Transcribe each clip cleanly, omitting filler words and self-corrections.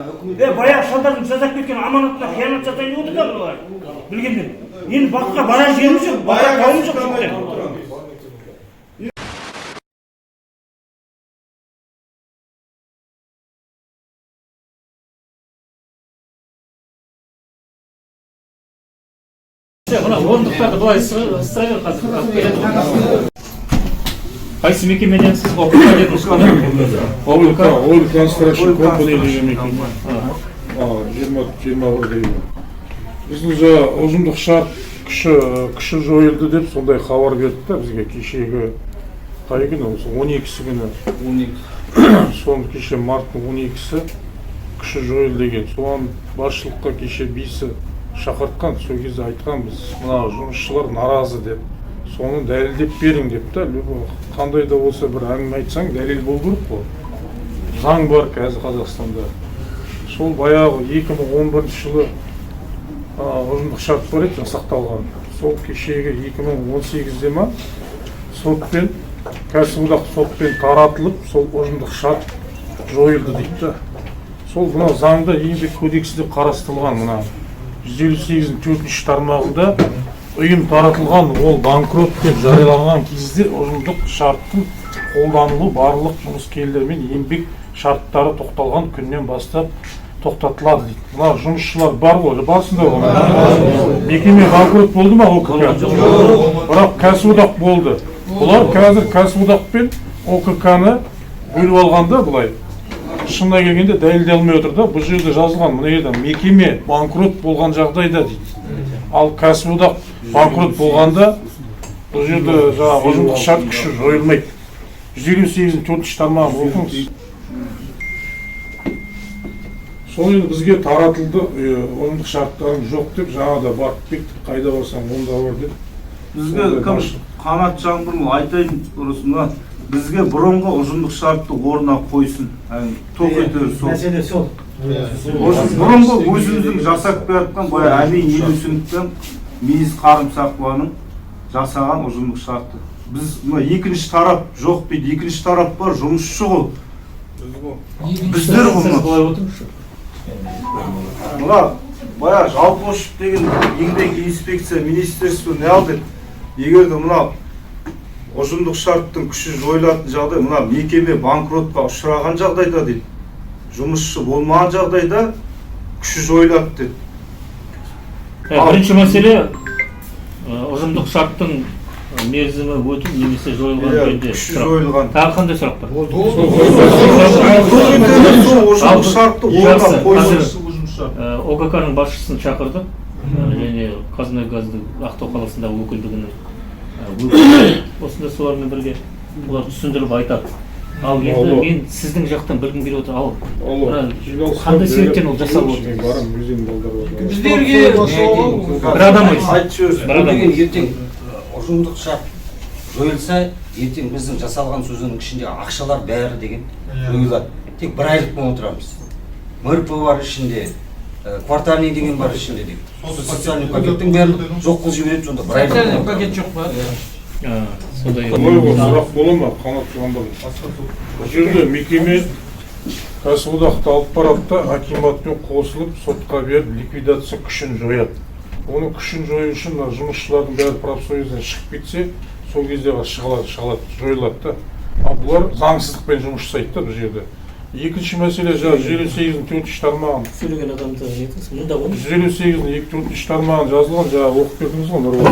Баяғы шалдардың жасап кеткен аманатына қиянат жасайын деп отыр да бұлар. Білгеннен. Енді басқа барар жеріміз жоқ, барар тауымыз жоқ жігіттер. Мына орындықтарды былай ысыра бер, қазір алып келеді. Қайсы мекемеденсіз? ОКК дедіңіз ғой, да? ОКК, Oil Construction Company деген мекеме. 20, 21 деген. Біздің жаңа ұжымдық шарт күші жойылды деп сондай хабар берді да бізге кешегі қай күні осы, 12-сі күні. 12. Соны кеше, марттың 12-сі күші жойылды деген. Соған басшылыққа кеше бисі шақыртқан, сол кезде айтқанбыз, мына жұмысшылар наразы деп. Соны дәлелдеп берің деп та, любой қандай да болса бір әңгіме айтсаң, дәлел болу керек қой. Заң бар қазір Қазақстанда. Сол баяғы 2011 жылы ұжымдық шарт бар еді жасақталған. Сол кешегі 2018-де ма, сотпен, кәсіподақ сотпен таратылып, сол ұжымдық шарт жойылды дейді да. Сол мына заңда, еңбек кодексінде қарастырылған мына 158-дің төртінші тармағында ұйым таратылған, ол банкрот деп жарияланған кезде ұжымдық шарттың қолданылу барлық жұмыскерлермен еңбек шарттары тоқталған күннен бастап тоқтатылады дейді. Мына жұмысшылар бар ғой, барсыңдар ғой. Мекеме банкрот болды ма, ОКК? Бірақ кәсіподақ болды. Бұлар қазір кәсіподақ пен ОКК-ны бөліп алғанда, былай шынына келгенде дәлелдей алмай отыр да. Бұл жерде жазылған, мына жерде мекеме банкрот болған жағдайда дейді. Ал кәсіподақ банкрот болғанда бұл жерде жаңағы ұжымдық шарт күші жойылмайды. 158-дің төртінші тармағын оқыңыз. Сол енді бізге таратылды, ұжымдық шарттарың жоқ деп жаңа да барып кеттік, қайда барсаң онда бар деп. Бізге Сондай кім басшы. Қанат Жаңбырұлы, айтайын ұрысын, мына бізге бұрынғы ұжымдық шартты орнына қойсын, әне, тоқ етері сол. Мәселе сол. Осы бұрынғы өзіміздің жасап келе жатқан баяғы Әмин Елеусіновтен, Мейіз Қарымсақованың жасаған ұжымдық шарты. Біз мына екінші тарап жоқ дейді, екінші тарап бар, жұмысшы ғой. Біздер ғой Сіз мына. былай отырыңызшы. Мына баяғы Жалпошев деген еңбек инспекция министерство не ал деп, егер де мына ұжымдық шарттың күші жойылатын жағдай мына мекеме банкротқа ұшыраған жағдайда дейді, жұмысшы болмаған жағдайда күші жойылады деді. Бірінші мәселе, ұжымдық шарттың мерзімі өту немесе жойылған жөнінде күші сұрақ. жойылған. Тағы қандай сұрақ бар? Сол етері сол ұжымдық шартты орнына Жақсы, қойсын. қазір ОКК-ның басшысын шақырдық, және ҚазМұнайГаздың Ақтау қаласындағы өкілдігінің өкілі осында, солармен бірге олар түсіндіріп айтады. Ал енді Алло. мен сіздің жақтан білгім келіп отыр, ал Алло, мына жиналысқа қандай себептен ол жасалып мен отыр? барамын, өзеннің балдары бар. Біздерге Бір адам айтсын. Айтып жіберсін. Бір адам. Деген ертең ұжымдық шарт жойылса, ертең біздің жасалған сөзінің ішінде ақшалар бәрі деген жойылады. Тек бір айлықпен отырамыз. МРП бар ішінде, квартальный деген бар ішінде деген. Осы социальный пакеттің бәрін жоқ қылып жібереді, сонда бір айлық. Социальный пакет жоқ па? Сондай. Олай ғой, сұрақ бола ма, Қанат Жаңбыр? Бұл жерде мекеме кәсіподақты алып барады да, акиматпен қосылып сотқа беріп, ликвидация күшін жояды. Оның күшін жою үшін мына жұмысшылардың бәрі профсоюздан шығып кетсе, сол кезде ғана шыға алады, жойылады да. Ал бұлар заңсыздықпен жұмыс жасайды да бұл жерде. Екінші мәселе, жаңағы 158-дің төртінші тармағын Сөйлеген адамды нетіңіз мұнда ғой. 158-дің екі төртінші тармағын жазылған, жаңа оқып бердіңіз ғой, Нұрбол.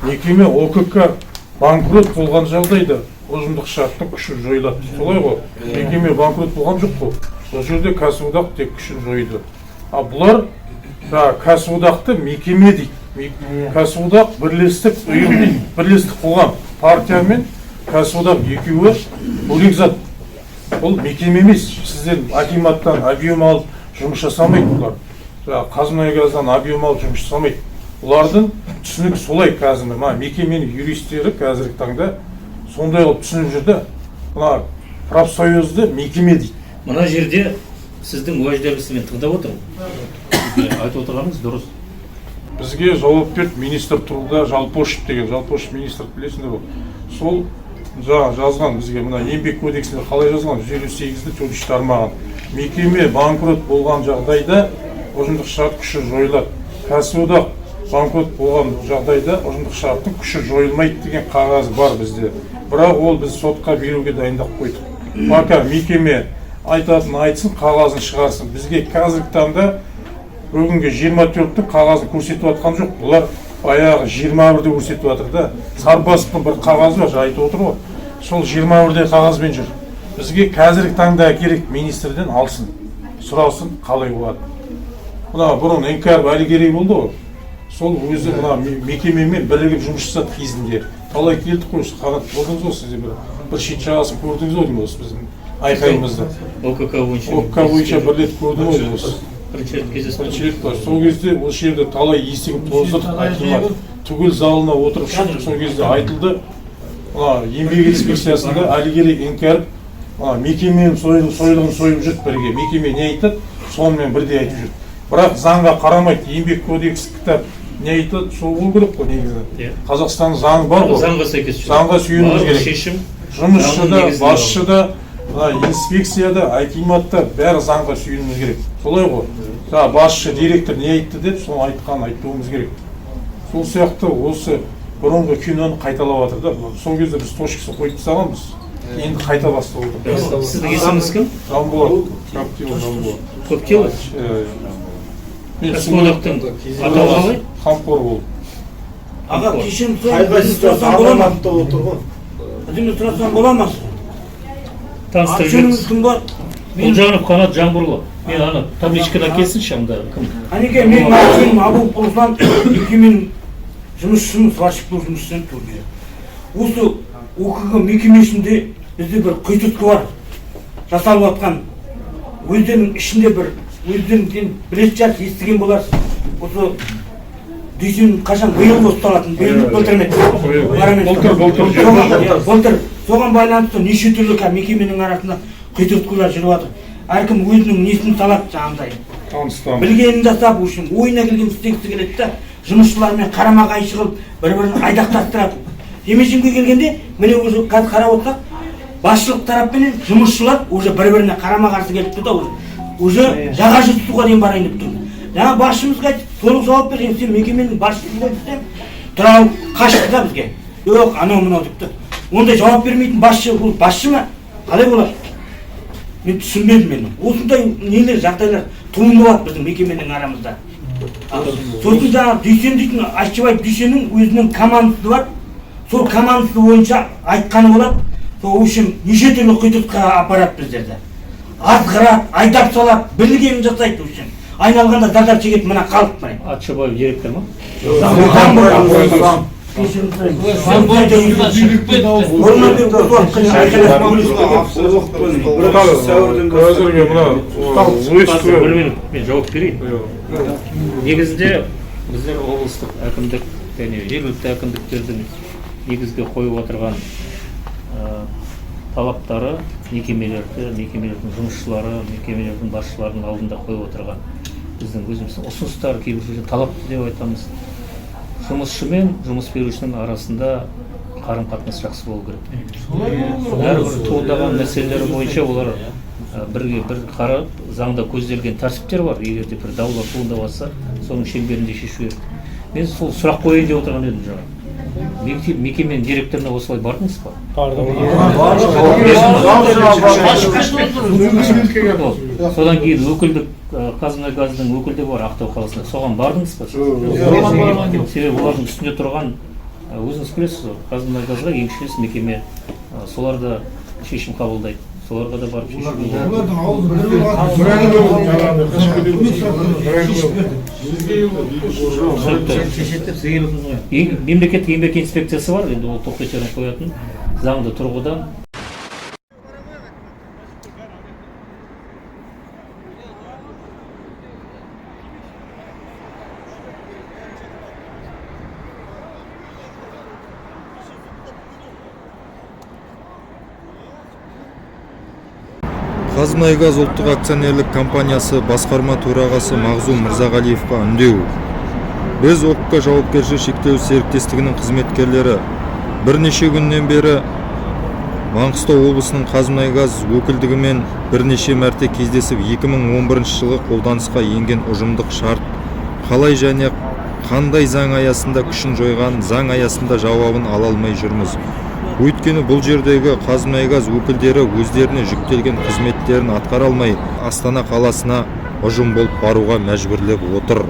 Мекеме ОКК банкрот болған жағдайда ұжымдық шарттың күші жойылады. Солай ғой. Мекеме банкрот болған жоқ қой. Бұл жерде кәсіподақ тек күшін жойды. А бұлар жаңағы кәсіподақты мекеме дейді. Кәсіподақ бірлестік ұйым дейді. Бірлестік қоғам. Партия мен кәсіподақ екеуі бөлек зат. Бұл мекеме емес. Сіздер акиматтан объем алып жұмыс жасамайды бұлар. Жаңағы ҚазМұнайГаздан объем алып жұмыс жасамайды. Бұлардың түсінігі солай қазір. Мына мекеменің юристері қазіргі таңда сондай қылып түсініп жүр да. Мына профсоюзды мекеме дейді. Мына жерде сіздің уәждеріңізді мен тыңдап отырмын. Айтып отырғаныңыз дұрыс. Бізге жауап берді министр труда Жалпошев деген, Жалпошев министр, білесіңдер ғой. Сол жаңа жазған бізге, мына еңбек кодексінде қалай жазылған, 158-дің төртінші тармағын. Мекеме банкрот болған жағдайда ұжымдық шарт күші жойылады. Кәсіподақ банкрот болған жағдайда ұжымдық шарттың күші жойылмайды деген қағаз бар бізде. Бірақ ол біз сотқа беруге дайындап қойдық. Пока мекеме айтатын айтсын, қағазын шығарсын. Бізге қазіргі таңда бүгінгі 24-тің қағазын көрсетіп жатқан жоқ. Бұлар баяғы 21-ді көрсетіп жатыр да. Сарбасовтың бір қағазы бар, жаңа айтып отыр ғой. Сол 21-де қағазбен жүр. Бізге қазіргі таңда керек, министрден алсын, сұрасын, қалай болады. Мына бұрын НКР Әлігерей болды ғой. Сол өзі мына мекемемен бірігіп жұмыс жасады кезінде. Талай келдік қой, Қанат, көрдіңіз ғой, сіз де бір шет жағасын көрдіңіз ғой деймін осы біздің айқайымызды. ОКК бойынша. ОКК бойынша бір рет көрдім ғой осы. Бірінші рет кездестік. Бірінші рет бар. Сол кезде осы жерде талай есігін тоздырдық, акимат. Түгел залына отырып шықтық, сол кезде айтылды. Мына еңбек инспекциясында Әлігерей НКР мына мекеменің сойылғын сойып жүрді бірге. Мекеме не айтады, сонымен бірдей айтып жүрді. Бірақ заңға қарамайды, еңбек кодексі кітап не айтады, сол болу керек қой негізі. Қазақстанның заңы бар ғой. Заңға сәйкес жүру. Заңға сүйенуіміз Барлық керек. шешім Жұмысшы заңның да, негізінде. басшы да, мына инспекция да, акимат та, бәрі заңға сүйенуіміз керек. Солай ғой. Жаңа басшы, директор не айтты деп, соны айтқанын айтуымыз керек. Сол сияқты осы бұрынғы киноны қайталап жатыр да. Сол кезде біз точкасын қойып тастағанбыз. Енді қайта бастап отыр. Сіздің есіміңіз кім? Жанболат, Коптилов Жанболат. Коптилов? Мен Кәсіподақтың атауы қалай? Қамқор болып. Аға, кешірім сұраймын, сұрасам бола ма? Отыр ғой. Бірдеме сұрасам бола ма? Таныстырып Аты жөніңіз жіберіңіз. кім бар? Ұлжанов Қанат Жаңбырлы. Мен ана табличканы әкелсінші анда кім? Әнеке, менің аты жөнім Абуов Руслан, мекеменің жұмысшымын, сварщик болып жұмыс жасаймын турнире. Осы ОКК мекемесінде бізде бір қитұртқы бар жасалып жатқан. Өздерінің ішінде бір өздерің білетін шығарсыз, естіген боларсыз. Осы Дүйсен қашан, биыл ұсталатын, биыл, былтыр емес. Былтыр, Соған- былтыр. Соған байланысты неше түрлі қазір мекеменің арасында қитұртқылар жүріп жатыр. Әркім өзінің несін салады жаңағыдай. Таныстан. Білгенін жасап, в общем, ойына келгенін істегісі келеді да, жұмысшылармен қарама қайшы қылып, бір бірін айдақтастырады. Демесімге келгенде, міне, уже қазір қарап отырсақ, басшылық тараппенен жұмысшылар уже бір біріне қарама қарсы келіп тұр да, уже жаға жыртысуға дейін барайын деп тұр. Жаңа басшымызға айтып, толық жауап бер, енді сен мекеменің басшысың ғой десем, тұра алып қашты да бізге. Жоқ, анау мынау деп та. Ондай жауап бермейтін басшы, ол басшы ма? Қалай болады? Мен түсінбедім мен. Осындай нелер, жағдайлар туындап жатыр біздің мекеменің арамызда. Сосын жаңағы Дүйсен дейтін, Ащыбаев Дүйсеннің өзінің командасы бар. Сол командасы бойынша айтқаны болады. Сол, в общем, неше түрлі қитұртқыға апарады біздерді. Азғырады, айдап салады, білгенін жасайды, в общем. Айналғанда зардап шегеді мына халық, міне. Атшыбаев директор ма? Заң. Кешірім сұраймын. Бұрыннан бері осы уақытқа дейін айқайласып Сәуірден. Қазіргі мына Қазір бір минут, мен жауап берейін. Негізінде біздер облыстық әкімдік және жергілікті әкімдіктердің негізгі қойып отырған талаптары, мекемелерді, мекемелердің жұмысшылары, мекемелердің басшыларының алдында қойып отырған біздің өзіміздің ұсыныстар, кейбір жерде талап деп айтамыз: жұмысшы мен жұмыс берушінің арасында қарым қатынас жақсы болу керек. Әрбір туындаған мәселелер бойынша олар бірге бір қарап, заңда көзделген тәртіптер бар, егер де бір даулар туындап жатса, соның шеңберінде шешу керек. Мен сол сұрақ қояйын деп отырған едім жаңа. Мектеп, мекеменің директорына осылай бардыңыз ба? Ол. Содан кейін өкілдік, ҚазМұнайГаздың өкілдігі бар Ақтау қаласында, соған бардыңыз ба сіз? Себебі олардың үстінде тұрған, өзіңіз білесіз ғой, ҚазМұнайГазға еншілес мекеме, солар да шешім қабылдайды, соларға да барып шешуге болады. Олардың ауызы бір. Түсінікті. Мемлекеттік еңбек инспекциясы бар енді, ол тоқетерін қоятын заңды тұрғыдан. «Қазмұнайгаз» ұлттық акционерлік компаниясы басқарма төрағасы Мағзум Мырзағалиевқа үндеу. Біз, ОКК жауапкершілігі шектеулі серіктестігінің қызметкерлері, бірнеше күннен бері Маңғыстау облысының «Қазмұнайгаз» өкілдігімен бірнеше мәрте кездесіп, 2011 жылы қолданысқа енген ұжымдық шарт қалай және қандай заң аясында күшін жойғанын заң аясында жауабын ала алмай жүрміз. Өйткені бұл жердегі «Қазмұнайгаз» өкілдері өздеріне жүктелген қызметтерін атқара алмай, Астана қаласына ұжым болып баруға мәжбүрлеп отыр.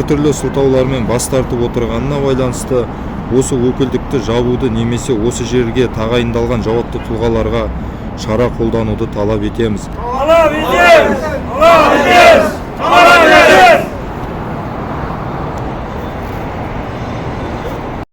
Әртүрлі сылтаулармен бас тартып отырғанына байланысты осы өкілдікті жабуды немесе осы жерге тағайындалған жауапты тұлғаларға шара қолдануды талап етеміз. Талап етеміз! Талап етеміз! Талап етеміз!